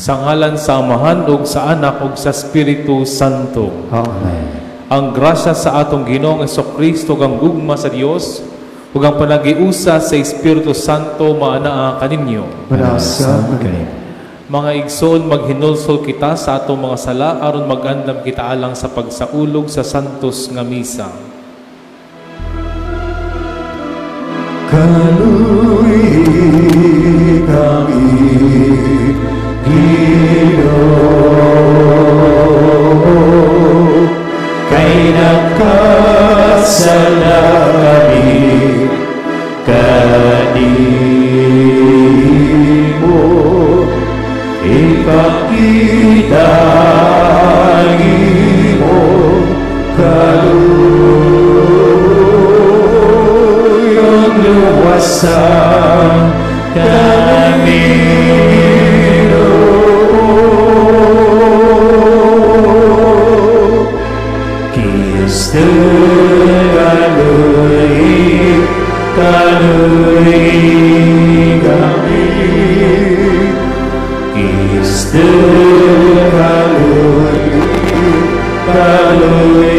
Sa ngalan sa Amahan ug sa Anak ug sa Espiritu Santo. Amen. Ang grasya sa atong Ginoong Kristo, ang gugma sa Dios ug ang panagiusa sa Espiritu Santo maanaa kaninyo. Manasa kanimo. Mga igsoon, maghinulsol kita sa atong mga sala aron mag-andam kita alang sa pagsaulog sa santos nga misa. Kaluoy kami, Ginoo, kay nakasala kami kanimo. Ipakita ang imong kaluoy, ug luwasa kami, Ginoo. Kristo, kaluoy, kaluoy kami. Kristo, kaluoy, kaluoy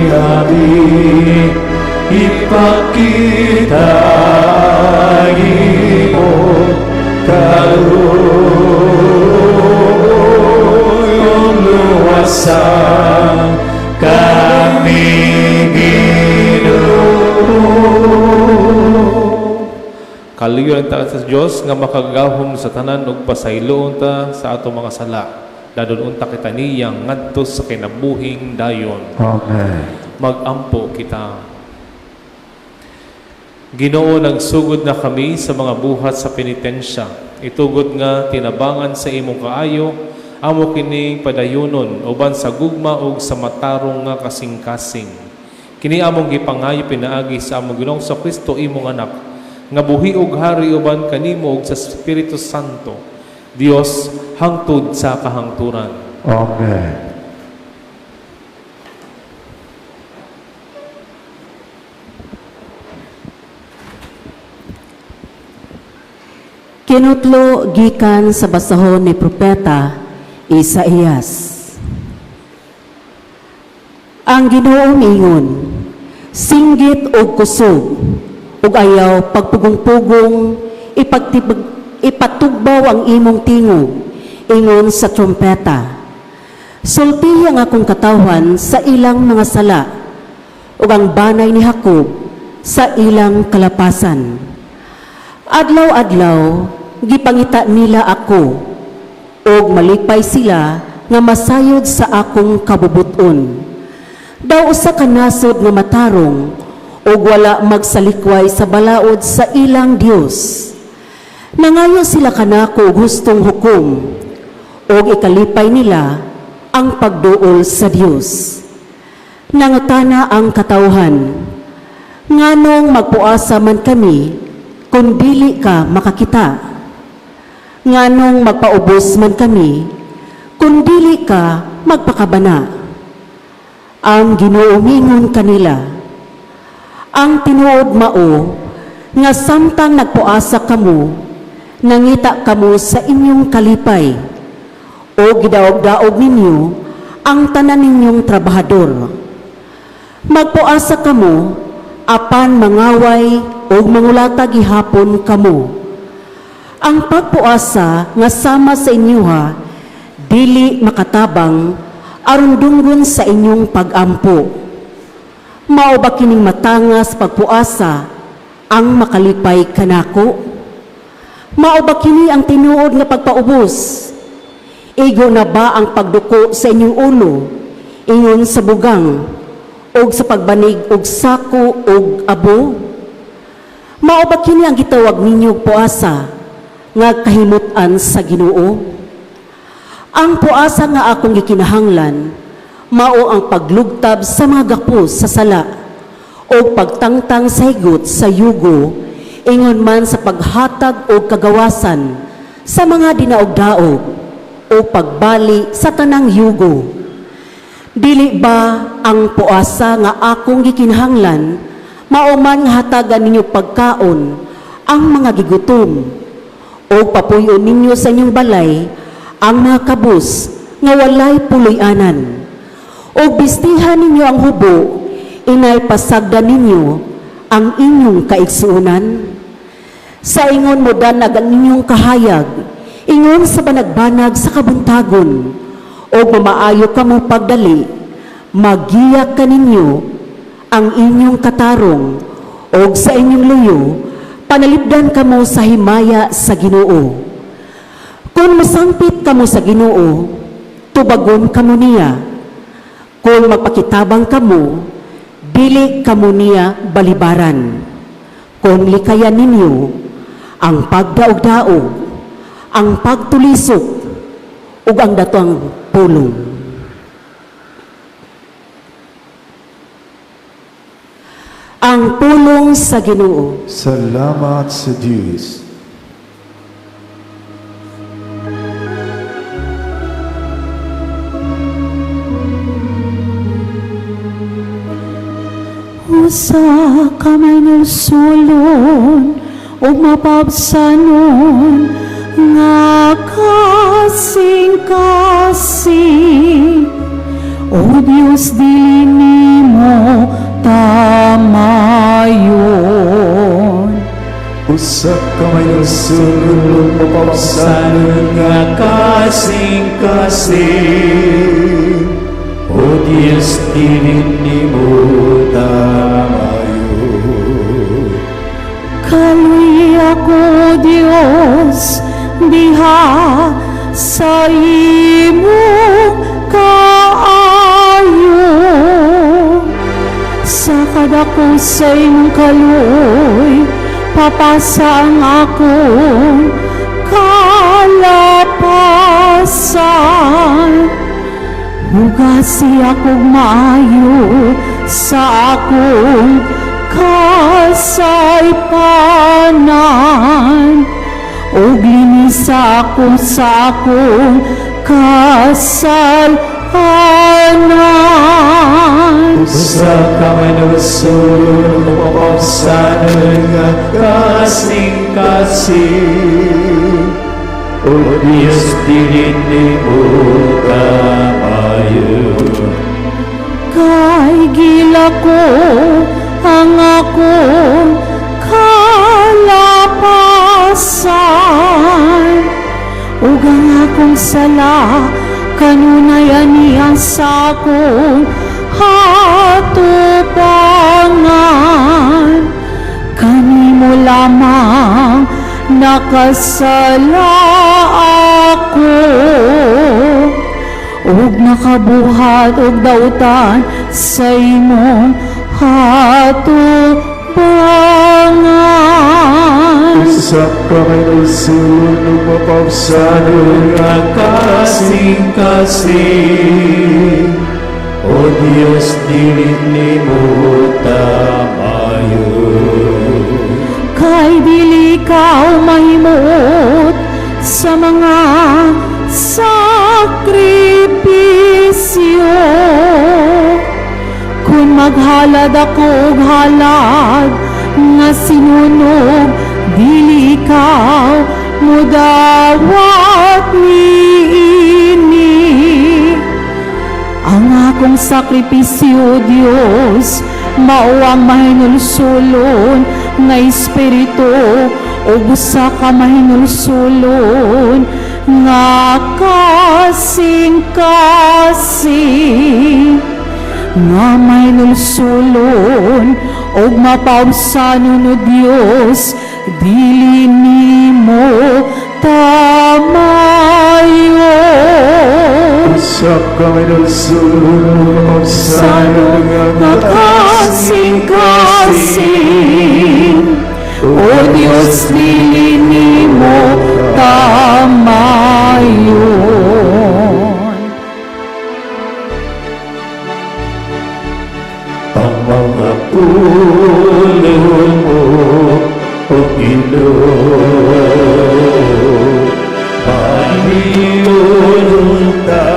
kami. Ipakita ang imong kaluoy, ug luwasa kami, Ginoo. Kaluoyan ta sa Dios nga makagagahom sa tanan ug pasayloon ta sa atong mga sala. Dadon unta kita niyang ngadto sa kinabuhing dayon. Amen. Magampo kita. Ginoo, nagsugod na kami sa mga buhat sa penitensya. Itugot nga tinabangan sa imong kaayo, amo kini padayunon uban sa gugma ug sa matarong nga kasing-kasing. Kini among gipangayo pinaagi sa among Ginoong Kristo, imong anak, nga buhi ug hari uban kanimo ug sa Espiritu Santo, Dios hangtod sa kahangturan. Amen. Kinutlo gikan sa basahon ni Propeta Isaías. Ang Ginoo miingon, singgit og kusog ug ayaw pagpugong-pugong, ipatugbaw ang imong tingog ingon sa trompeta. Sultihi ang akong katawhan sa ilang mga sala ug ang banay ni Jacob sa ilang kalapasan. Adlaw-adlaw gipangita nila ako ug malipay sila nga masayod sa akong kabubuton. Daw usa ka nasod nga matarong ug wala magsalikway sa balaod sa ilang Dios. Nangayo sila kanako og hustong hukom ug ikalipay nila ang pagduol sa Dios. Nangutana ang katawhan, nganong magpuasa man kami kung dili ka makakita? Nganong magpaubos man kami kung dili ka magpakabana? Ang Ginoo mingon kanila, ang tinuod mao nga samtang nagpuasa kamo, nangita kamo sa inyong kalipay o gidaog-daog ninyo ang tanan ninyong trabahador. Magpuasa kamo apan mangaway o mangulata gihapon kamo. Ang pagpuasa nga sama sa inyoha dili makatabang aron dunggon sa inyong pagampo. Mao ba kining matangas pagpuasa ang makalipay kanako? Mao ba kini ang tinuod nga pagpaubos? Igo na ba ang pagduko sa inyong ulo ingon sa bugang og sa pagbanig og sako og abo? Mao ba kini ang gitawag ninyo puasa nga kahimutan sa Ginoo? Ang puasa nga akong gikinahanglan mao ang paglugtab sa mga gapos sa sala o pagtangtang sa higot sa yugo, ingon man sa paghatag og kagawasan sa mga dinaog-daog o pagbali sa tanang yugo. Dili ba ang puasa nga akong gikinahanglan mao man nga hatagan ninyo pagkaon ang mga gigutom O papuyo ninyo sa inyong balay ang mga kabus nga walay puloy-anan. O bistihan ninyo ang hubo, inay pasagdan ninyo ang inyong kaigsuonan. Sa ingon modanag ang inyong kahayag, ingon sa banagbanag sa kabuntagon, o mamaayo kamo pagdali, magiyak kaninyo ang inyong katarong, og sa inyong luyo, panalipdan kamo sa himaya sa Ginoo. Kung masangpit kamo sa Ginoo, tubagon kamo niya. Kung magpakitabang kamo, dili kamo niya balibaran. Kung likayan ninyo ang pagdaog-daog, ang pagtulisok, ug ang datuang pulong. Ang pulong sa Ginoo. Salamat sa Diyos. Usa ka mahinulsolon ug mapabsanon nga kasing-kasing. O Dios, dili nimo tamayon. Usa ka mahinulsolon ug mapabsanon nga kasing-kasing. O Diyos, dili nimo tamayon. Kaluy ako, Dios, diha sa imong kaayo. Sa kadako sa imong kaluoy, papasa ang akong kalapasan. Hugasi akong maayo sa akong kasaypanan, ug linisa ako sa akong kasalanan. Usa ka mahinulsolon ug mapabsanon nga kasing-kasing. O Diyos, dili nimo tamayon. Kay gila ko ang akong kalapasan, ug ang akong sala kanunay aniya sa akong hatubangan. Kanimo lamang nakasala ako, ug nakabuhat og dautan sa imong hatubangan. Usa ka mahinulsolon ug mapabsanon nga kasing-kasing. O Diyos, dili nimo tamayon. Kay dili ikaw mahimuot sa mga sakripisyo. Kung maghalad ako og halad nga sinunog, dili ikaw mudawat niini. Ang akong sakripisyo, Dios, mao ang mahinulsulon nga espiritu ug usa ka mahinulsulon nga kasing-kasing, nga mahinulsulon ug mapaubsanon, o Dios, dili nimo tamayon. Usa ka mahinulsolon ug mapabsanon nga Kasing-kasing, O Diyos, dili nimo tamayon. Ang mga pulong mo, O Ginoo, Pahiyunta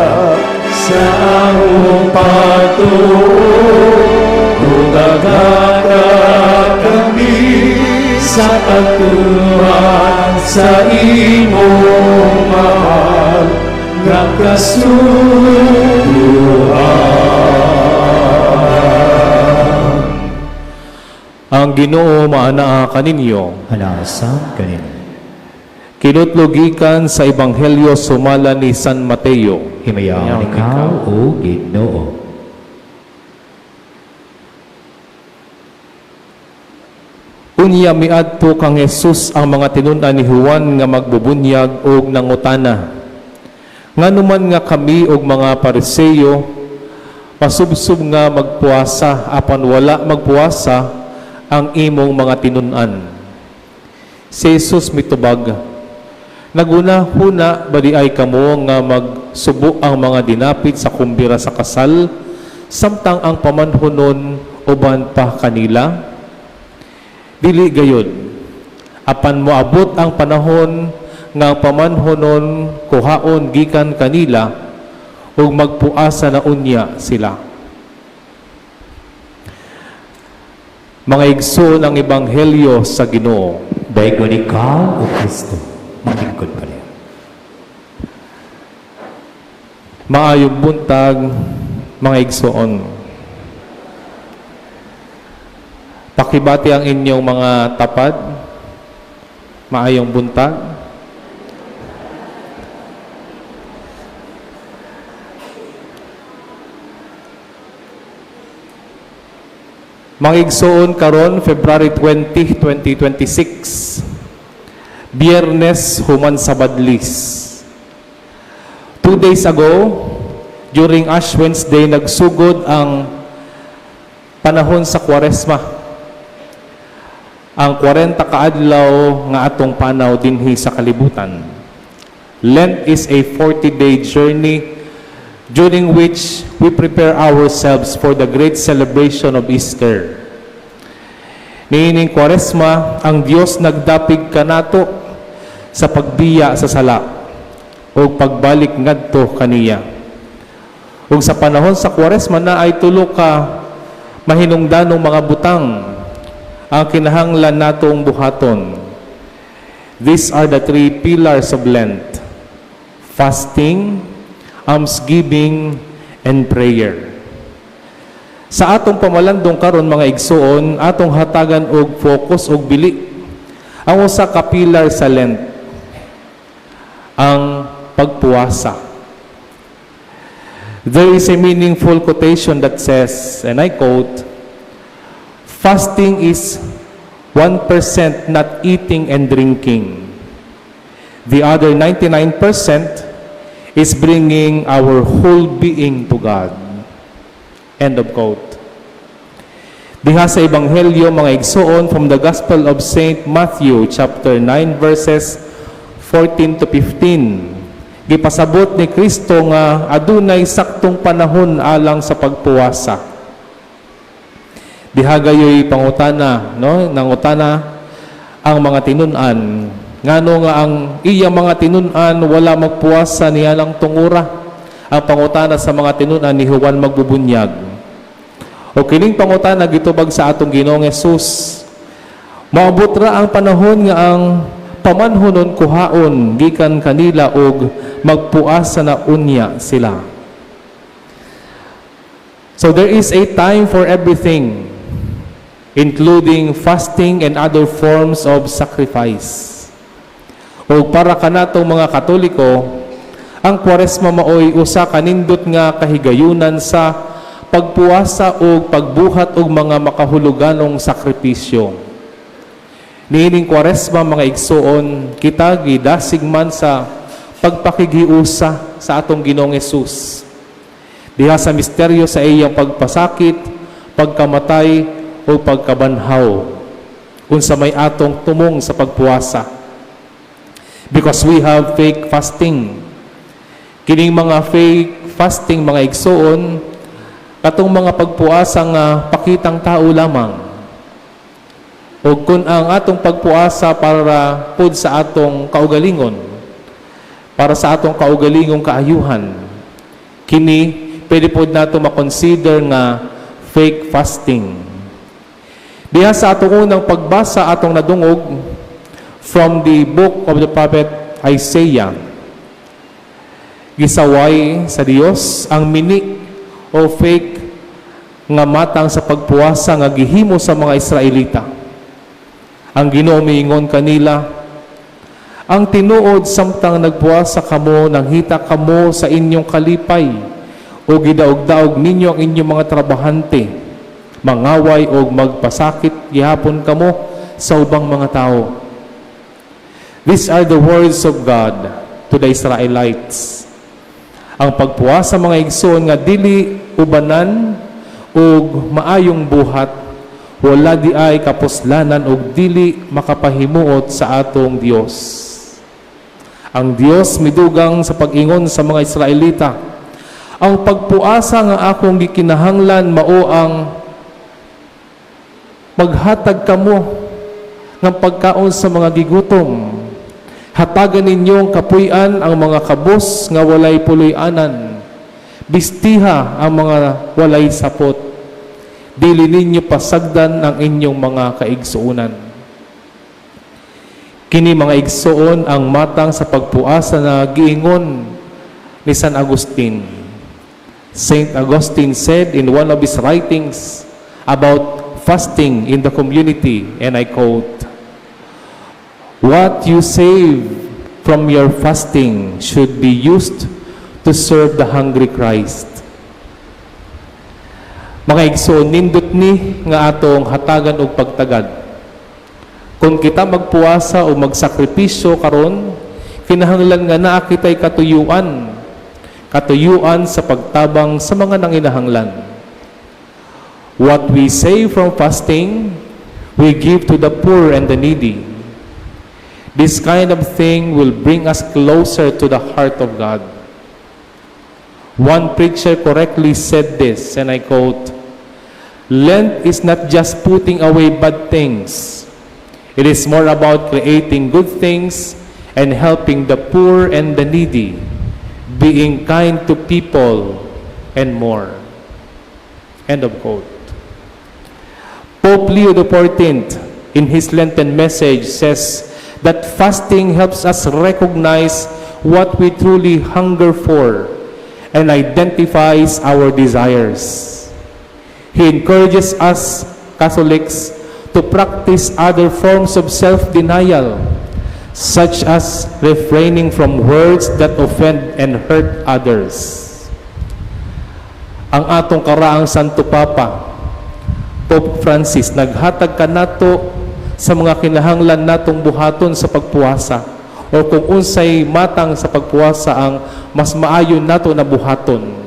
sa among pagtuo, Ug agada kami sa pagtuman. Sa imong mahal nga kasuguan. Ang Ginoo maanaa kaninyo. Anaa sab kaninyo. Kinutlo gikan sa Ebanghelyo sumala ni San Mateo. Himayaon ikaw, O Ginoo. Unya miadto kang Jesus ang mga tinun-an ni Juan nga magbubunyag og nangutana: "Ngano man nga kami og mga Pariseo pasubsob nga magpuasa, apan wala magpuasa ang imong mga tinun-an?" Si Jesus mitubag, "Naghuna-huna ba diay kamo nga magsubo ang mga dinapit sa kumbira sa kasal samtang ang pamanhunon uban pa kanila? Dili gayod. Apan moabot ang panahon nga ang pamanhunon kuhaon gikan kanila ug magpuasa na unya sila." Mga igsoon, ang ebanghelyo sa Ginoo. Daygon ikaw, O Kristo. Maglingkod pa rin. Maayong buntag, mga igsoon. Pakibati ang inyong mga tapad. Maayong buntag. Mga igsoon, karon February 20, 2026. Biyernes human sa Badlis. 2 days ago, during Ash Wednesday, nagsugod ang panahon sa Kwaresma. Ang 40 kaadlaw nga atong panaw dinhi sa kalibutan. Lent is a 40-day journey during which we prepare ourselves for the great celebration of Easter. Niining Kwaresma, ang Dios nagdapig kanato sa pagbiya sa sala o pagbalik ngadto kaniya. Ug sa panahon sa Kwaresma na ay tulo ka mahinungdanong mga butang ang kinahanglan natong buhaton. These are the three pillars of Lent: fasting, almsgiving, and prayer. Sa atong pamalandong karon, mga igsoon, atong hatagan og focus og bili ang usa ka pillar sa Lent, ang pagpuasa. There is a meaningful quotation that says, and I quote, "Fasting is 1% not eating and drinking. The other 99% is bringing our whole being to God." End of quote. Diha sa Ebanghelyo, mga igsoon, from the Gospel of Saint Matthew, chapter 9, verses 14 to 15, gipasabot ni Kristo nga adunay saktong panahon alang sa pagpuwasa. Diha gayoy pangutana, no? Nangutana ang mga tinun-an ngano nga ang iya mga tinun-an wala magpuasa niyanang tungura. Ang pangutana sa mga tinun-an ni Juan magbubunyag. O kining pangutana gitubag sa atong Ginoong Hesus. Moabot ra ang panahon nga ang pamanhunon kuhaon gikan kanila og magpuasa na unya sila. So there is a time for everything, including fasting and other forms of sacrifice. O para kanatong mga Katoliko, ang Kwaresma maoy usa ka nindot nga kahigayunan sa pagpuasa o pagbuhat og mga makahuluganong sakripisyo. Niining Kwaresma, mga igsoon, kita gidasig man sa pagpakighiusa sa atong Ginoong Hesus diha sa misteryo sa iyang pagpasakit, pagkamatay o pagkabanhaw. Unsa may atong tumong sa pagpuasa? Because we have fake fasting. Kining mga fake fasting, mga igsoon, katong mga pagpuasa nga pakitang tao lamang. O kung ang atong pagpuasa para pud sa atong kaugalingon, para sa atong kaugalingong kaayuhan, kini pwede pod nato makonsider nga fake fasting. Diha sa atong unang pagbasa, atong nadungog From the book of the prophet Isaiah, gisaway sa Dios ang mini o fake nga matang sa pagpuasa nga gihimo sa mga Israelita. Ang Ginoo miingon kanila, "Ang tinuod, samtang nagpuasa kamo, nanghita kamo sa inyong kalipay o gidaog-daog ninyo ang inyong mga trabahante. Mangaway o magpasakit gihapon kamo sa ubang mga tao." These are the words of God to the Israelites. Ang pagpuasa, mga igsoon, nga dili ubanan og maayong buhat, wala diay kapuslanan og dili makapahimuot sa atong Dios. Ang Dios midugang sa pag-ingon sa mga Israelita, "Ang pagpuasa nga akong gikinahanglan mao ang maghatag kamo ng pagkaon sa mga gigutom. Hatagan ninyong kapuy-an ang mga kabos nga walay puloy-anan. Bistiha ang mga walay sapot. Dili ninyo pasagdan ang inyong mga kaigsuonan." Kini, mga igsoon, ang matang sa pagpuasa na giingon ni San Agustin. Saint Augustine said in one of his writings about fasting in the community, and I quote, "What you save from your fasting should be used to serve the hungry Christ." Mga igsoon, nindot ni nga atong hatagan og pagtagad. Kung kita magpuasa o magsakripisyo karon, kinahanglan nga naa kitay katuyuan. Katuyuan sa pagtabang sa mga nanginahanglan. What we save from fasting, we give to the poor and the needy. This kind of thing will bring us closer to the heart of God. One preacher correctly said this, and I quote, "Lent is not just putting away bad things. It is more about creating good things and helping the poor and the needy, being kind to people, and more." End of quote. Pope Leo XIV, in his Lenten message, says that fasting helps us recognize what we truly hunger for and identifies our desires. He encourages us, Catholics, to practice other forms of self-denial, such as refraining from words that offend and hurt others. Ang atong karaang Santo Papa, Pope Francis, naghatag kanato sa mga kinahanglan natong buhaton sa pagpuasa o kung unsay matang sa pagpuasa ang mas maayo nato na buhaton.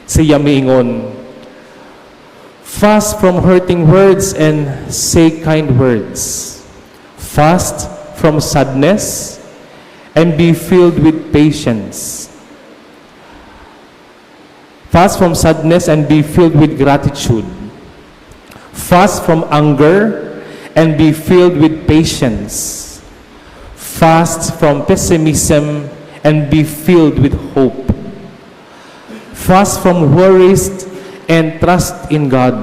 Siya miingon, "Fast from hurting words and say kind words. Fast from sadness and be filled with patience. Fast from sadness and be filled with gratitude. Fast from anger and be filled with patience. Fast from pessimism and be filled with hope. Fast from worries and trust in God.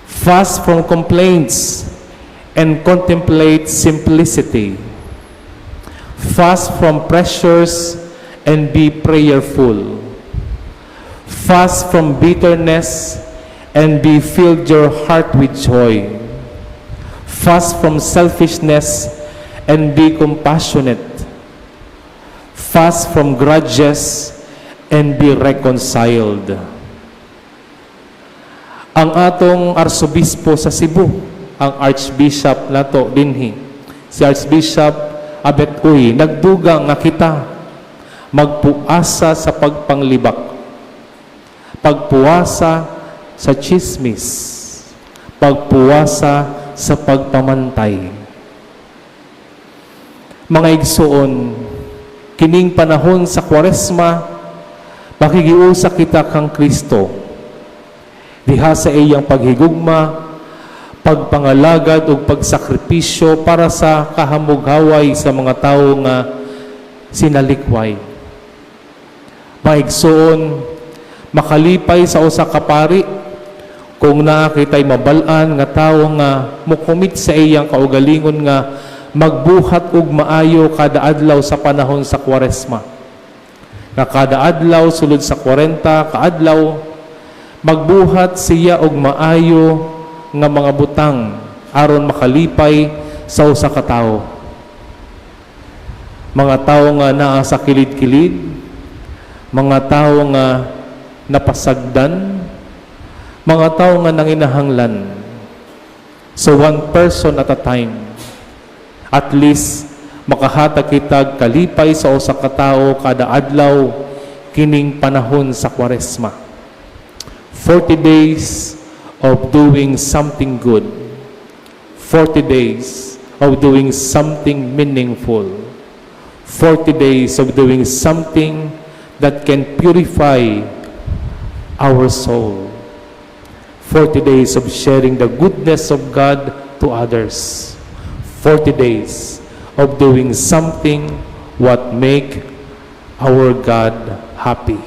Fast from complaints and contemplate simplicity. Fast from pressures and be prayerful. Fast from bitterness and be filled your heart with joy. Fast from selfishness and be compassionate. Fast from grudges and be reconciled." Ang atong arsobispo sa Cebu, ang Archbishop nato dinhi, si Archbishop Abet Uy, nagdugang nga kita magpuasa sa pagpanglibak, pagpuasa sa chismis, pagpuasa sa pagpamantay. Mga igsoon, kining panahon sa Kwaresma, makigiusa kita kang Kristo. Diha sa iyang paghigugma, pagpangalagad ug pagsakripisyo para sa kahamughaway sa mga tawo nga sinalikway. Mga igsoon, makalipay sa usa ka pari kung naa kitay mabal-an nga tawo nga mokomit sa iyang kaugalingon nga Magbuhat og maayo kada adlaw sa panahon sa Kwaresma. Nga kada adlaw sulod sa 40 kaadlaw, magbuhat siya og maayo nga mga butang aron makalipay sa usa ka tawo. Mga tawo nga naa sa kilid-kilid, mga tawo nga napasagdan, mga tawo nga nanginahanglan. So one person at a time. At least makahatag kitag kalipay sa usa ka tawo kada adlaw kining panahon sa Kwaresma. 40 days of doing something good. 40 days of doing something meaningful. 40 days of doing something that can purify our soul. 40 days of sharing the goodness of God to others. 40 days of doing something what make our God happy.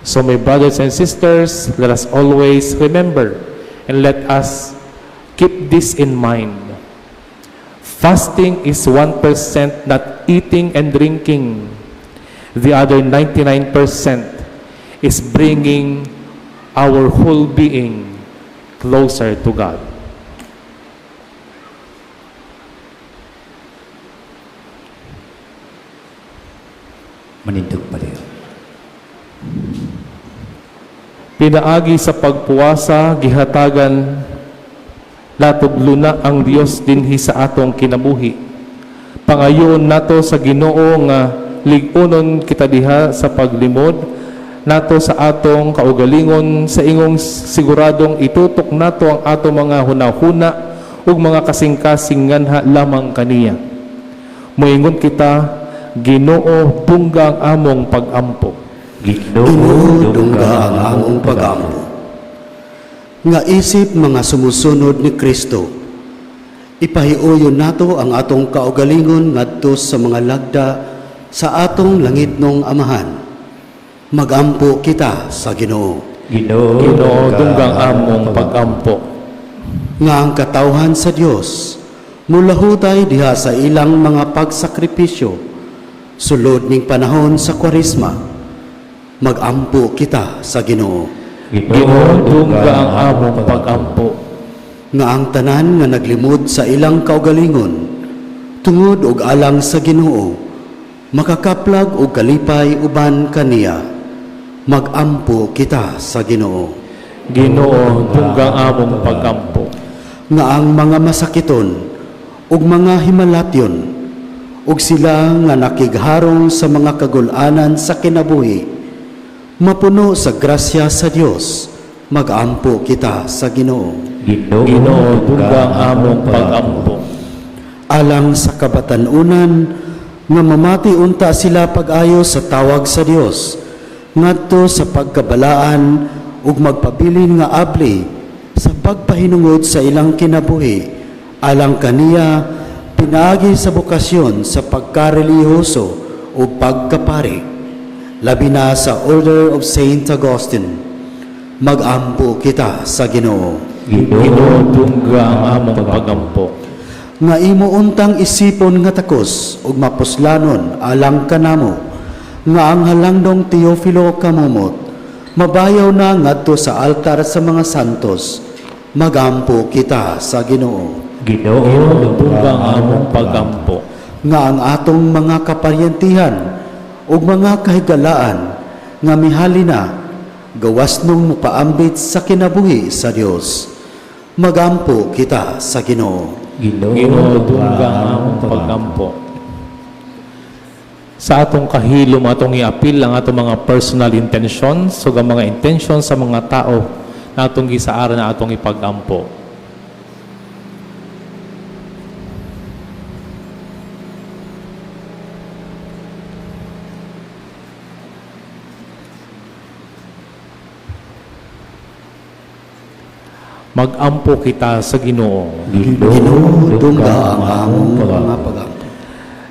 So my brothers and sisters, let us always remember and let us keep this in mind. Fasting is 1% not eating and drinking. The other 99% is bringing our whole being closer to God. Manindog palayo. Pinaagi sa pagpuwasa, gihatagan natog luna ang Dios dinhi sa atong kinabuhi. Pangayoon nato sa Ginoo nga lig-unon kita diha sa paglimod nato sa atong kaugalingon sa ingong siguradong itutok nato ang atong mga hunahuna ug mga kasing-kasing nganha lamang kaniya. Moingon kita, Ginoo, dungga ang among pagampo. Ginoo, Ginoo, dungga ang among pagampo. Nga isip mga sumusunod ni Kristo, ipahiuyon nato ang atong kaugalingon ngadto sa mga lagda sa atong langitnong Amahan. Magampo kita sa Ginoo. Ginoo, Ginoo, dungga ang among pagampo. Nga ang katawhan sa Dios mulahutay diha sa ilang mga pagsakripisyo sulod ning panahon sa Kwaresma. Magampo kita sa Ginoo. Ginoo, dungga ang among pagampo. Nga ang tanan nga naglimod sa ilang kaugalingon tungod og alang sa Ginoo makakaplag og kalipay uban kaniya. Magampo kita sa Ginoo. Ginoo, dungga ang among pagampo. Nga ang mga masakiton ug mga himalatyon ug sila nga nakigharong sa mga kagul-anan sa kinabuhi mapuno sa grasya sa Dios. Magampo kita sa Ginoo. Ginoo, Ginoo, dungga ang among pagampo. Alang sa kabatan-unan nga mamati unta sila pag-ayo sa tawag sa Dios ngadto sa pagkabalaan ug magpabilin nga abli sa pagpahinungod sa ilang kinabuhi alang kaniya pinaagi sa bokasyon sa pagkarelihiyoso o pagkapari, labi na sa Order of Saint Augustine. Magampo kita sa Ginoo. Ginoo, dungga ang among pagampo. Nga imo untang isipon nga takos ug mapuslanon alang kanamo nga ang halangdong Teofilo Camomot mabayaw na ngadto sa altar sa mga santos. Magampo kita sa Ginoo. Ginoo, Ginoo, dungga ang among pagampo. Nga ang atong mga kaparyentihan ug mga kahigalaan nga mihali na gawas nung mupaambit sa kinabuhi sa Dios. Magampo kita sa Ginoo. Ginoo, Ginoo, dungga ang among pagampo. Sa atong kahilom, atong iapil ang atong mga personal intentions ug ang mga intentions sa mga tao na atong gisaaran na atong ipagampo. Magampo kita sa Ginoo. Ginoo, dungga ang among mga pagampo.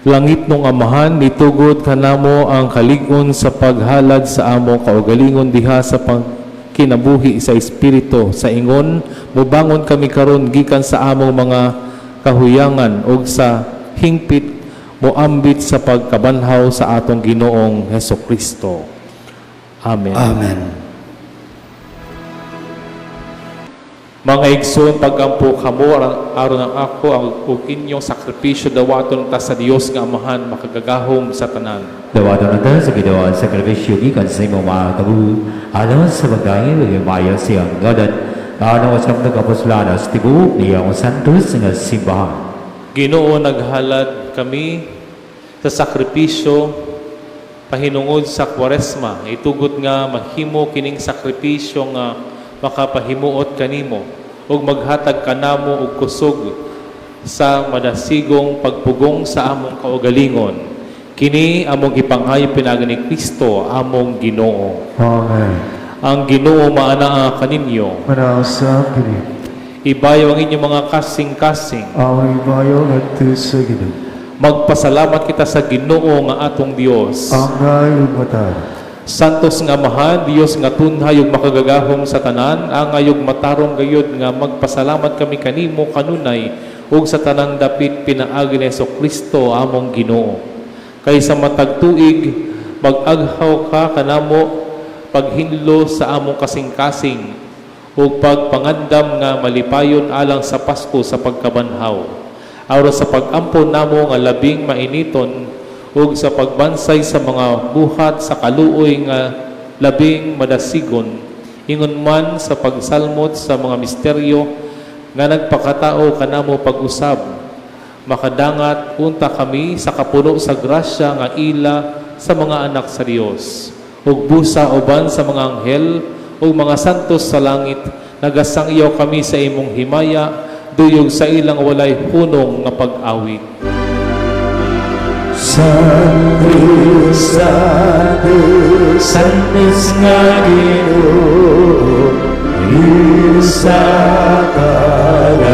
Langitnong Amahan, nitugod kanamo ang kalig-on sa paghalad sa among kaugalingon diha sa pangkinabuhi sa espiritu sa ingon mubangon kami karon gikan sa among mga kahuyangan ug sa hingpit moambit sa pagkabanhaw sa atong Ginoong Heso Kristo. Amen. Amen. Mga igsoon, pagampo kamo aron ang ako ang ug inyong sakripisyo dawaton ta sa Dios nga Amahan makagagahom sa tanan. Dawaton nato sa Ginoo ang sakripisyo gikan sa imong mga kamot alang sa pagdayon ug himaya sa iyang ngalan, alang sa mga kapuslanan sa tibuok niyang santos nga simbahan. Ginoo, naghalad kami sa sakripisyo pahinungod sa Kwaresma, itugot nga mahimo kining sakripisyo nga makapahimuot kanimo ug maghatag kanamo og kusog sa madasigong pagpugong sa among kaugalingon. Kini among gipanghayo pinaagi ni Kristo among Ginoo. Amen. Ang Ginoo maanaa kaninyo. Manausap kini. Ibayo ang inyong mga kasing-kasing. Among ibayo ngadto sa Ginoo. Magpasalamat kita sa Ginoo nga atong Dios. Angay ug matarong. Santos nga Amahan, Dios nga tunhay ug makagagahom sa tanan, angay ug matarong gayud nga magpasalamat kami kanimo kanunay ug sa tanang dapit pinaagi ni Kristo among Ginoo. Kay sa matag tuig mag-aghaw ka kanamo paghinlo sa among kasing-kasing ug pagpangandam nga malipayon alang sa Pasko sa pagkabanhaw. Aron sa pag-ampo namo nga labing mainiton ug sa pagbansay sa mga buhat sa kaluoy nga labing madasigon, ingon man sa pagsalmot sa mga misteryo nga nagpakatao kanamo pag-usab, makadangat unta kami sa kapuno sa grasya nga ila sa mga anak sa Dios, ug busa uban sa mga anghel ug mga santos sa langit, nagasangyaw kami sa imong himaya duyog sa ilang walay hunong nga pag-awit. Santo, Santo, Santos nga Ginoo, sa kalahuma.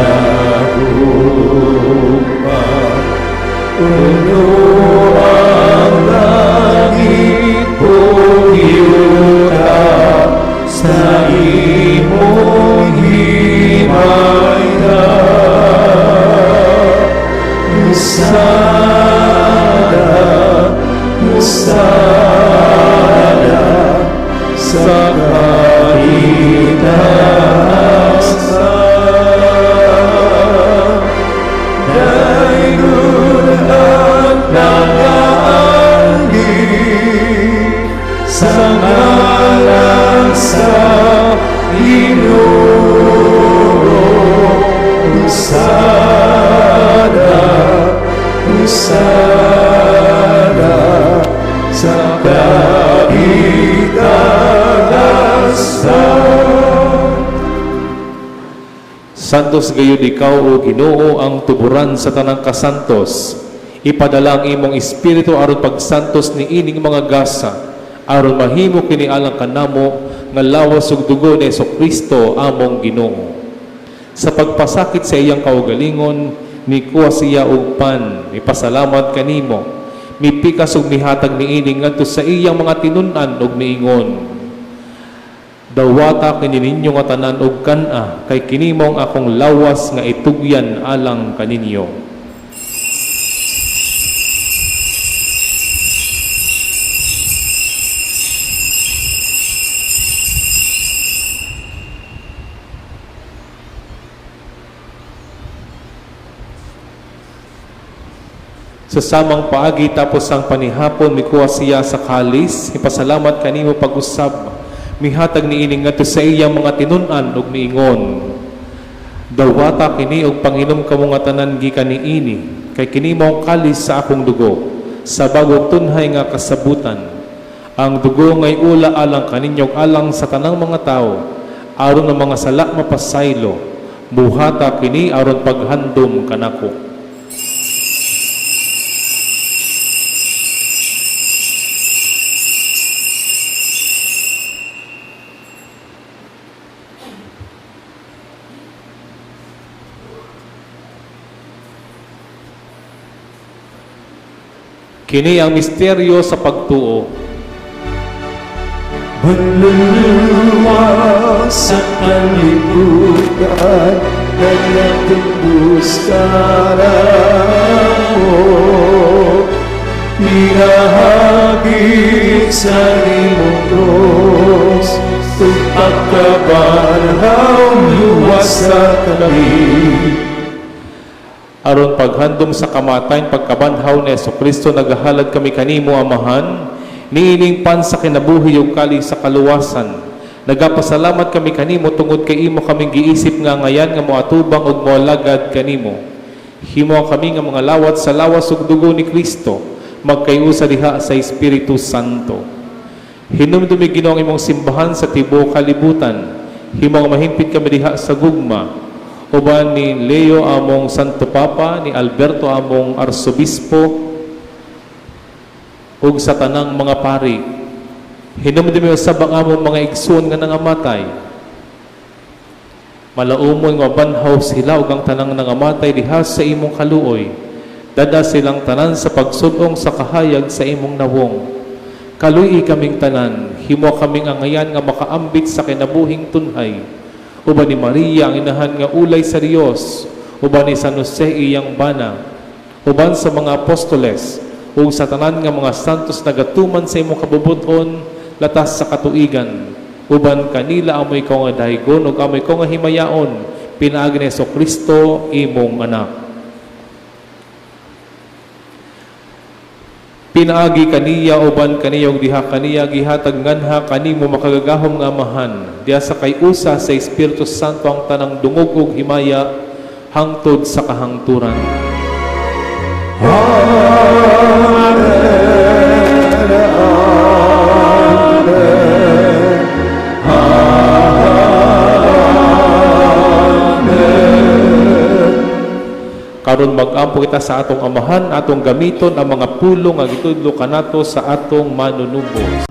Puno ang langit ug yuta sa imong himaya. Hosana, Hosana sa kaitaasan. Dayon ang nagaanhi sa ngalan sa Ginoo. Hosana, Hosana sa kaitaasan. Santos gayud ikaw, o Ginoo, ang tuburan sa tanang kasantos. Ipadala ang imong espiritu aron pagsantos ni ining mga gasa, aron mahimo kini alang kanamo nga lawas ug dugo ni Kristo among Ginoo. Sa pagpasakit sa iyang kaugalingon, mikuha siya og pan, mipasalamat kanimo, mipikas ug mihatag niini ngadto sa iyang mga tinun-an ug miingon: "Dawata kini ninyo nga tanan og kan-a, kay kini mao ang akong lawas nga itugyan alang kaninyo." Sa samang paagi, tapos ang panihapon, mikuha siya sa kalis, ipasalamat kanimo pag-usab, mihatag niini ngadto sa iyang mga tinun-an ug miingon: "Dawata kini og panginom kamo nga tanan gikan niini, kay kini mao ang kalis sa akong dugo sa bagong tunhay nga kasabutan. Ang dugo ngay ula alang kaninyo ug alang sa tanang mga tawo aron ang mga sala mapasaylo. Buhata kini aron paghandom kanako." Kini ang misteryo sa pagtuo. Manluluwas sa kalibutan. Nagtubos ka mo, pinaagi sa imong krus, ug pagkabanhaw luwasa kami. Aron paghandom sa kamatayon, pagkabanhaw ni Kristo, nagahalad kami kanimo, Amahan, niining pan sa kinabuhi ug kalis sa kaluwasan. Nagapasalamat kami kanimo tungod kay imo kaming giisip nga ngayan nga moatubang ug moalagad kanimo. Himo kami nga mga lawat sa lawas ug dugo ni Kristo, magkayusa diha sa Espiritu Santo. Hinumdumi, Ginoo, ang imong simbahan sa tibuok kalibutan. Himo nga mahimpit kami diha sa gugma uban ni Leo among Santo Papa, ni Alberto among Arsobispo, ug sa tanang mga pari. Hinumdumi usab ang among mga igsoon nga nangamatay. Malaumon nga banhaw sila ug ang tanang nangamatay diha sa imong kaluoy. Dad-a silang tanan sa pagsud-ong sa kahayag sa imong nawong. Kaluy-i kaming tanan, himo kaming angayan nga makaambit sa kinabuhing tunhay. Uban ni Maria ang inahan nga ulay sa Dios, uban ni San Jose iyang bana, uban sa mga apostoles, ug sa tanan nga mga santos nagatuman sa imong kabubut-on latas sa katuigan. Uban kanila amo ikaw nga daygon ug amo ikaw nga himayaon pinaagi ni Kristo imong anak. Pinaagi kaniya, uban kaniya ug diha kaniya, gihatag nganha kanimo, makagagahom nga Amahan, diha sa kay-usa sa Espiritu Santo, ang tanang dungog ug himaya hangtod sa kahangturan. Amen. Amen. Amen. Karon mag-ampo kita sa atong Amahan, atong gamiton ang mga pulong nga gitudlo kanato sa atong manunubos.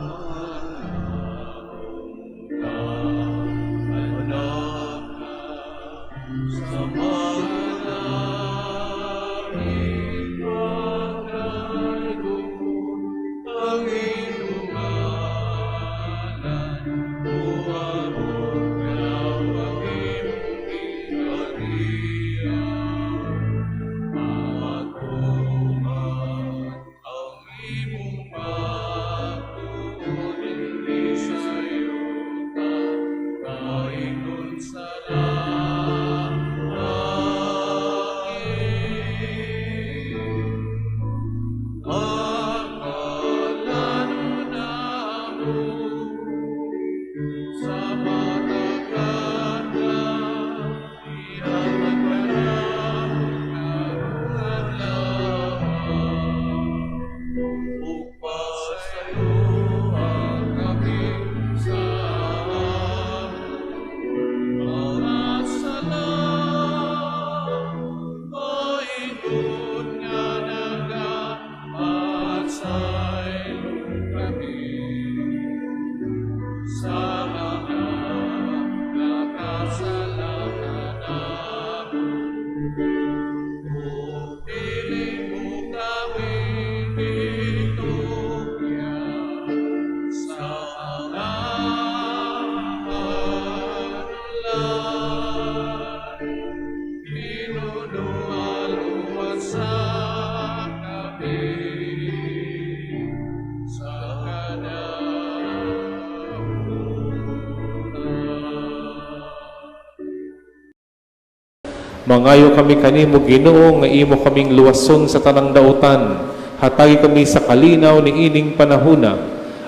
Mangayo kami kanimo, Ginoo, nga imo kaming luwason sa tanang dautan. Hatagi kami sa kalinaw ni ining panahuna.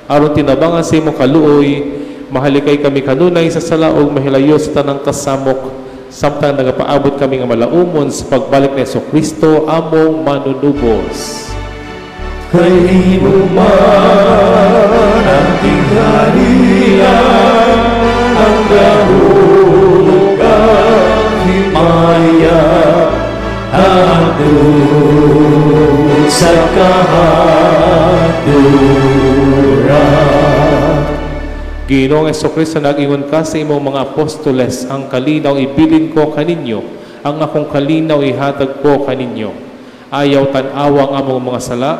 Aron tinabangan sa imong kaluoy, mahalikay kami kanunay sa sala ug mahilayo sa tanang kasamok samtang nagapaabot kami nga malaumon sa pagbalik ni Kristo among manunubos. Kay imo man ang gingharian, ang gahom ug ang himaya, hangtod sa kahangturan. Ginoong Kristo, nag-ingon ka sa imong mga apostoles, "Ang kalinaw ibilin ko kaninyo, ang akong kalinaw ihatag ko kaninyo." Ayaw tan-awa ang among mga sala,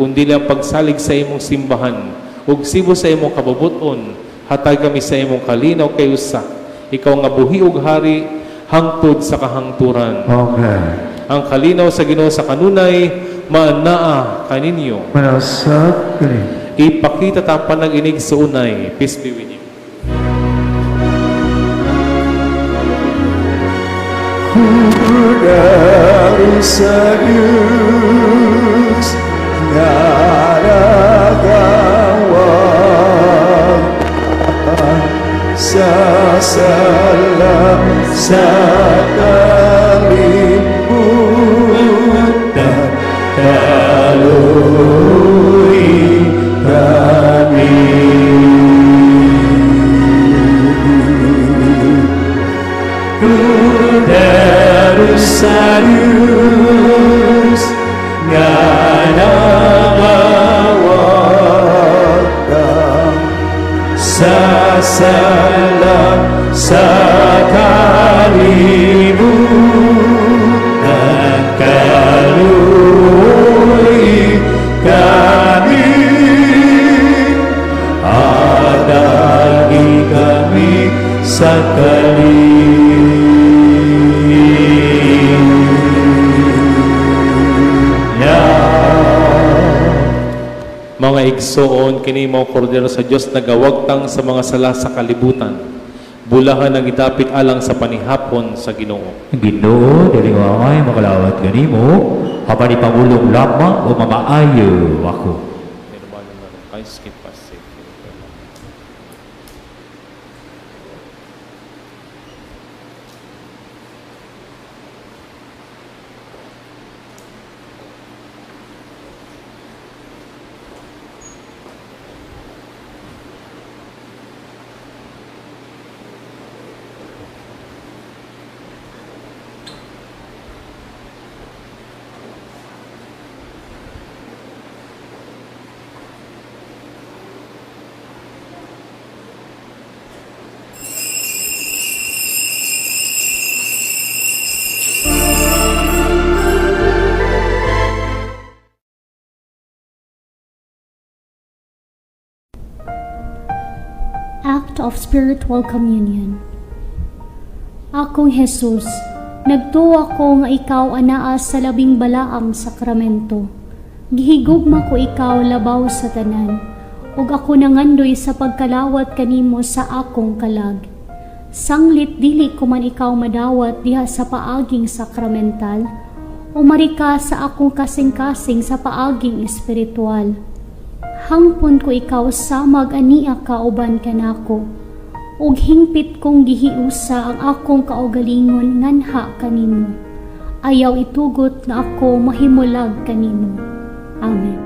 kundi ang pagsalig sa imong simbahan. Ug sibo sa imong kabubut-on, hatag kami sa imong kalinaw kay usa. Ikaw nga buhi ug hari hangtod sa kahangturan. Amen. Ang kalinaw sa Ginoo sa kanunay maanaa kaninyo. Manasab kani. Ipakita ta panag-inig sa unay. Peace be with you. Kordero sa Diyos nga nagawag sa sala sa kalibutan, kalooy kami. Kordero sa Diyos nga nangawat sa sala sa kalibutan, kalooy kami. Adagi kami sa kalinaw. Mga igsoon, kini mao kordero sa Dios nagawagtang sa mga sala sa kalibutan. Bulahan ang idapit alang sa panihapon sa Ginoo. Ginoo, dili ko angay makalawat kanimo, apan ipamulong lamang o mamaayo ako. Skip pa. Act of Spiritual Communion. Akong Jesus, nagtuwa ko nga ikaw anaa sa labing balaang sakramento. Gihigugma ko ikaw labaw sa tanan, ug ako nangandoy sa pagkalawat kanimo sa akong kalag. Sanglit dili ko man ikaw madawat diha sa paaging sakramental, umari ka sa akong kasing-kasing sa paaging espiritual. Hangpon ko ikaw samag ania ka uban kanako, ug hingpit kong gihiusa ang akong kaugalingon nganha kanimo. Ayaw itugot nga ako mahimulag kanimo. Amen.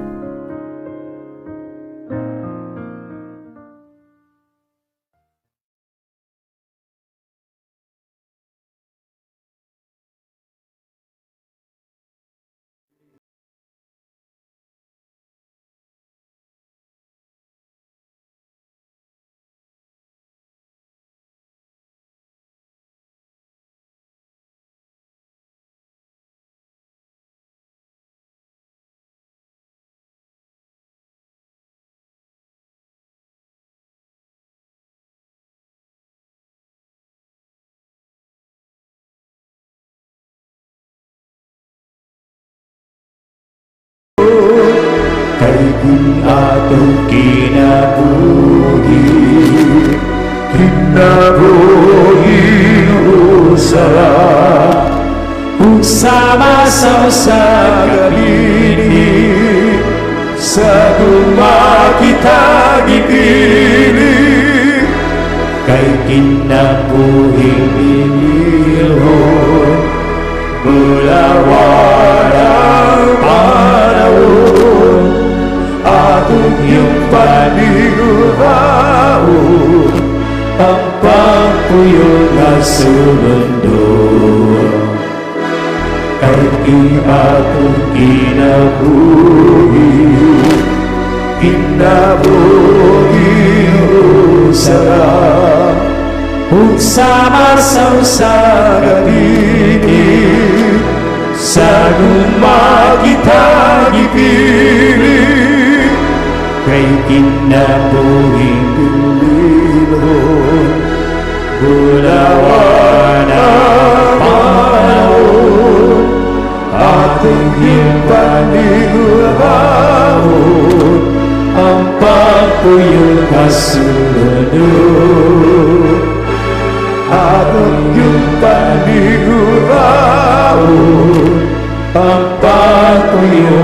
Kay atong kinabuhi, kinabuhi usara ug sama sa usa ka binhi, sa gugma kita gipili, kay kinabuhing bililhon, bulawan ang panahon, atong iyong paniguraon ang pagpuyo nga sulundon, kay atong kinabuhi, kinabuhi usara ug sama sa usa ka binhi, sa gugma kita gipili, kay kinabuhing bililhon, bulawan ang panigurahon ang pagpuyo nga sulundon. Aton yung panigurahon ang pagpuyo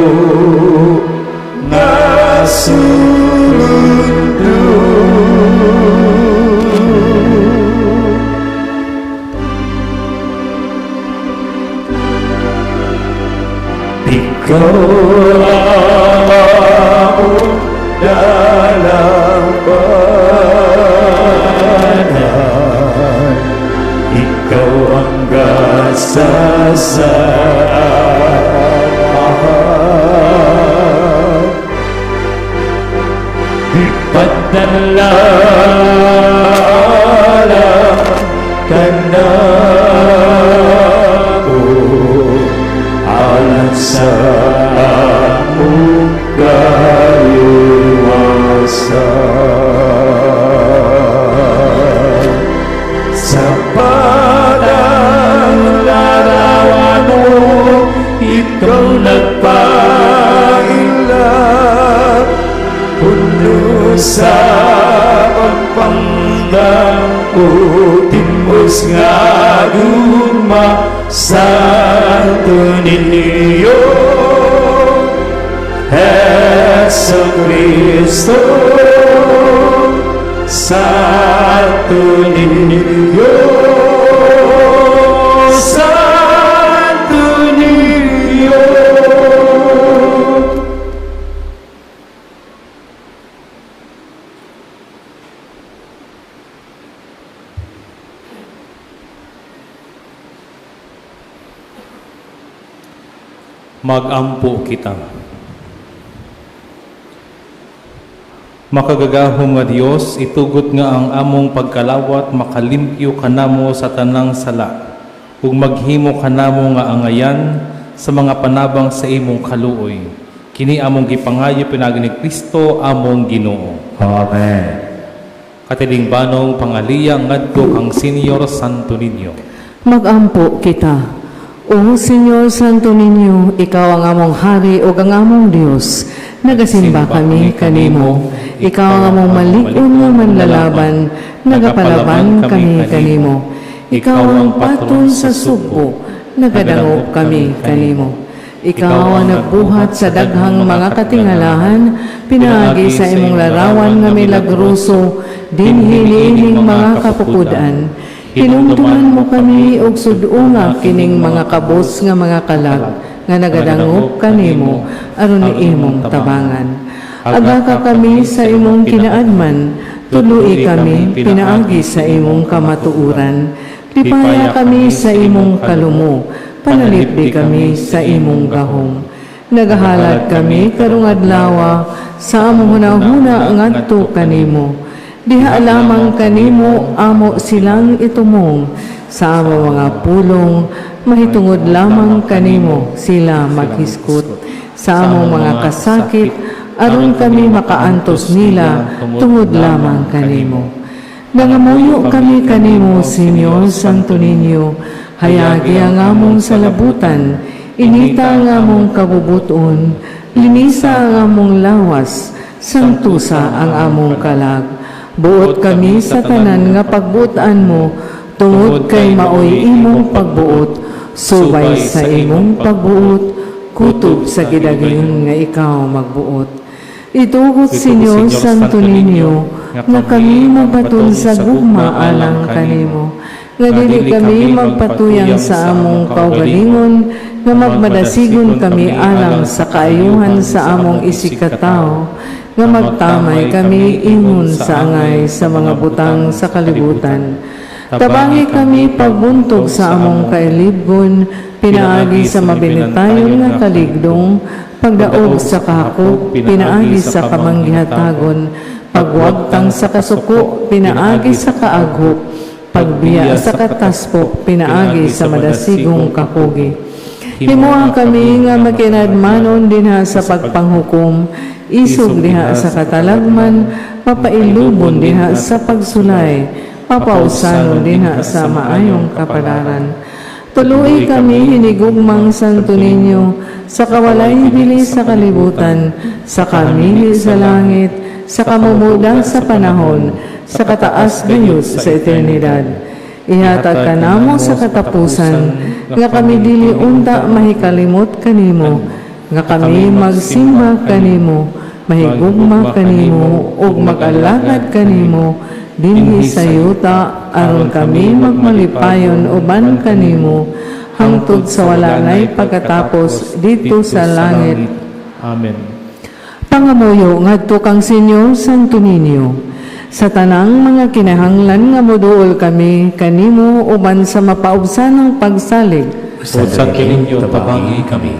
nga sulundon. Ikaw ang among dalangpanan. Ikaw ang gasa sa amahan. Ipadala kanamo alang sa among kaluwasan. Sa padang larawan mo, ikaw nagpaila, puno sa pagpangga o timos nga gugma. Santo Niño Jesu Cristo, Santo Niño, Santo Niño. Magampo kita. Makagagahom nga Dios, itugot nga ang among pagkalawat makalimpyo kanamo sa tanang sala ug maghimo kanamo nga angayan sa mga panabang sa imong kaluoy. Kini among gipangayo pinaagi ni Kristo among Ginoo. Amen. Katilingbanong pangaliya ngadto kang Senyor Santo Niño. Magampo kita. O Senyor Santo Niño, ikaw ang among hari ug ang among Dios. Nagasimba kami kanimo. Ikaw ang among malig-on nga manlalaban. Nagapalaban kami kanimo. Ikaw ang patron sa Sugbo. Nagadangop kami kanimo. Ikaw ang nagbuhat sa daghang mga katingalahan, pinaagi sa imong larawan nga milagroso, dinhi niining mga kapupud-an. Hinumduman mo kami og sud-unga kining mga kabos nga mga kalag nga nagadangop kanimo aron ni imong tabangan. Agaka kami sa imong kinaadman, tudloi kami pinaagi sa imong kamatuoran. Lipaya kami sa imong kalumo, panalipdi kami sa imong gahom. Nagahalad kami karong adlawa sa among hunahuna ngadto kanimo. Diha lamang kanimo amo silang itumong sa among mga pulong, mahitungod lamang kanimo sila maghisgot sa among mga kasakit, aron kami makaantos nila tungod lamang kanimo. Nangamuyo kami kanimo, Senyor Santo Niño, hayagi ang among salabutan, inita ang among kabubuton, linisa ang among lawas, santusa ang among kalag. Buot kami sa tanan nga pagbuotan mo, tungod kay maoy imong pagbuot, subay sa imong pagbuot, kutob sa gidagayon nga ikaw magbuot. Itugot, Senyor Santo Niño, nga kami magbaton sa gugma alang kanimo, nga dili kami magpatuyang sa among kaugalingon, nga magmadasigon kami alang sa kaayuhan sa among isigkatawo, nga magtamay kami ingon sa angay sa mga butang sa kalibutan. Tabangi kami pagbuntog sa among kailibgon, pinaagi sa mabinitayon nga kaligdong, pagdaog sa kahakog, pinaagi sa kamanggihatagon, pagwagtang sa kasuko, pinaagi sa kaaghok, pagbiya sa kataspok, pinaagi sa madasigong kakugi. Himoa kami nga makinadmanon dinha sa pagpanghukom, isog diha sa katalagman, mapailubon diha sa pagsulay, mapausanon dinha sa maayong kapalaran. Tuluoi kami hinigugmang Santo Niño sa kawalay bili sa kalibutan, sa kamili sa langit, sa kamumuda sa panahon, sa kataas gayud sa eternidad. Ihatag kanamo sa katapusan, nga kami dili unta mahikalimot kanimo, nga kami magsimba kanimo, mahigugma kanimo, ug mag-alagad kanimo, dinhi sa yuta, aron kami magmalipayon uban kanimo, hangtod sa wala nay pagkatapos didto sa langit. Amen. Pangamuyo ngadto kang Senyor Santo Niño, sa tanang mga kinahanglan nga moduol kami kanimo uban sa mapaubsanang pagsalig, O Santo Niño, tabangi kami.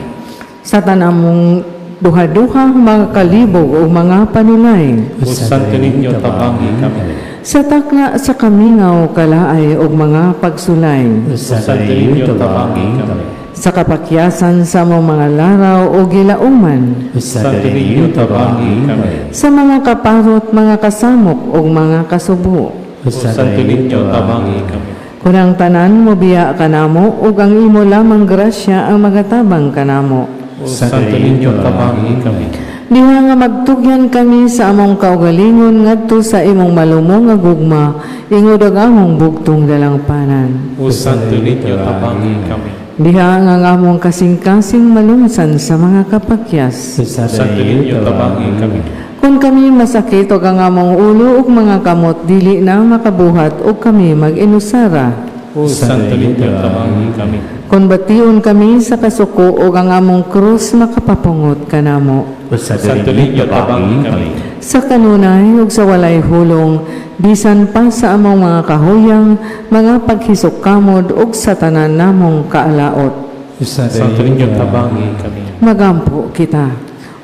Sa tanang duha-duha mga kalibog o mga panulay, O Santo Niño, tabangi kami. Sa takna sa kamingaw, kalaay ug mga pagsulay, O Santo Niño, tabangi kami. Sa kapakyasan sa among mga laraw o gilauman, O Santo Niño, tabangi kami. Sa mga kaparot, mga kasamok ug mga kasubo. O Santo Niño, tabangi kami. Kun ang tanan mobiya kanamo ug ang imo lamang grasya ang magatabang kanamo. O Santo Niño, tabangi kami. Diha nga magtugyan kami sa among kaugalingon ngadto sa imong malumo nga gugma, ingod ang among bugtong dalangpanan. O Santo Niño, tabangi kami. Diha nga ang among kasing-kasing malungsan sa mga kapakyas. O O Santo Niño, tabangi kami. Kung kami masakit og ang among ulo ug mga kamot dili na makabuhat ug kami mag-inusara. O Santo Niño, tabangi kami. Kung bation kami sa kasuko ug ang among krus makapapungot kanamo. O Santo Niño, tabangi kami. Sa kanunay ug sa walay hulong, bisan pa sa among mga kahuyang, mga paghisok-kamod ug sa tanan namong kaalaot. O Santo Niño, tabangi kami. Magampo kita.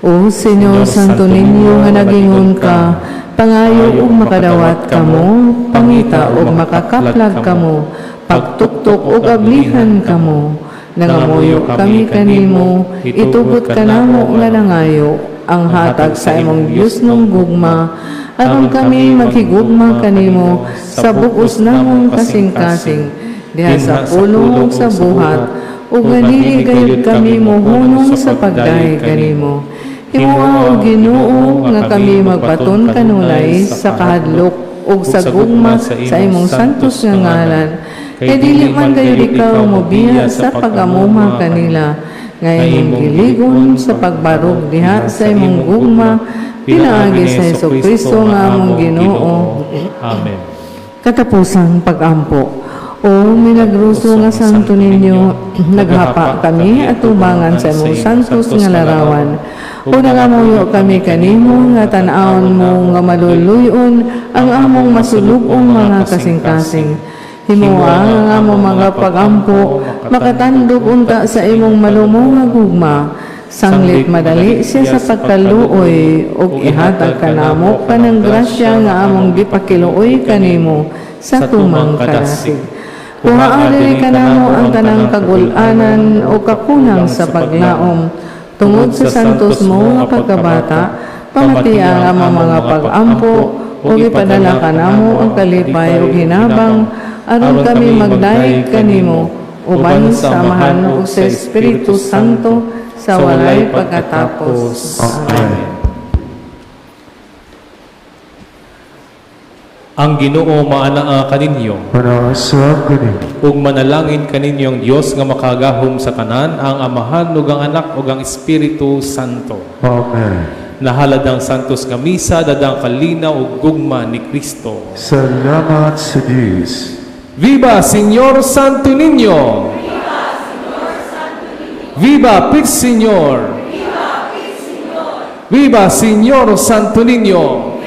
O Senyor Santo Niño nga nagingon ka, pangayo ug makadawat kamo, pangita ug makakaplag kamo, pagtuktok ug ablihan kamo. Nangamuyo kami kanimo, itugot kanamo nga nangayo ang hatag sa imong Diosnong gugma, aron kami maghigugma kanimo sa bug-os namong kasing-kasing, diha sa pulong ug sa buhat, ug nga dili gayud kami mohunong sa pagdayeg kanimo. Himoa, o Ginoo, nga kami magbaton kanunay sa kahadlok ug sa gugma sa imong santos nga ngalan. Kay dili man gayud ikaw mobiya sa pag-amuma kanila, nga imong giligon sa pagbarog diha sa imong gugma, pinaagi sa Hesus Kristo nga among Ginoo. Amen. Katapusang pagampo. O milagroso nga Santo Niño, naghapa kami atubangan sa imong santos nga larawan. O nangamuyo kami kanimo nga tan-awon mo nga maluluyon ang among masulub-ong mga kasing-kasing. Himoa ang among mga pagampo makatandog unta sa imong malumo nga gugma. Sanglit madali siya sa pagkaluoy ug ihatag kanamo kanang grasya nga among gipakiluoy kanimo sa tumang kadasig. Kuhaa diri kanamo ang tanang kagul-anan o kakulang sa paglaom tungod sa santos mo nga pagkabata, pamatia ang among mga pag-ampo ug ipadala kanamo ang kalipay ug hinabang aron kami magdayeg kanimo uban sa Amahan ug sa Espiritu Santo sa walay pagkatapos. Amen. Ang Ginoo maanaa kaninyo. Manaa sab kanimo. Ug manalangin kaninyo ang Dios nga makagahom sa tanan, ang Amahan ug ang Anak ug ang Espiritu Santo. Amen. Nahalad ang santos nga misa, dadang kalinaw ug gugma ni Kristo. Salamat sa Diyos. Viva Señor Santo Niño! Viva Pit Señor! Viva Señor Santo Niño!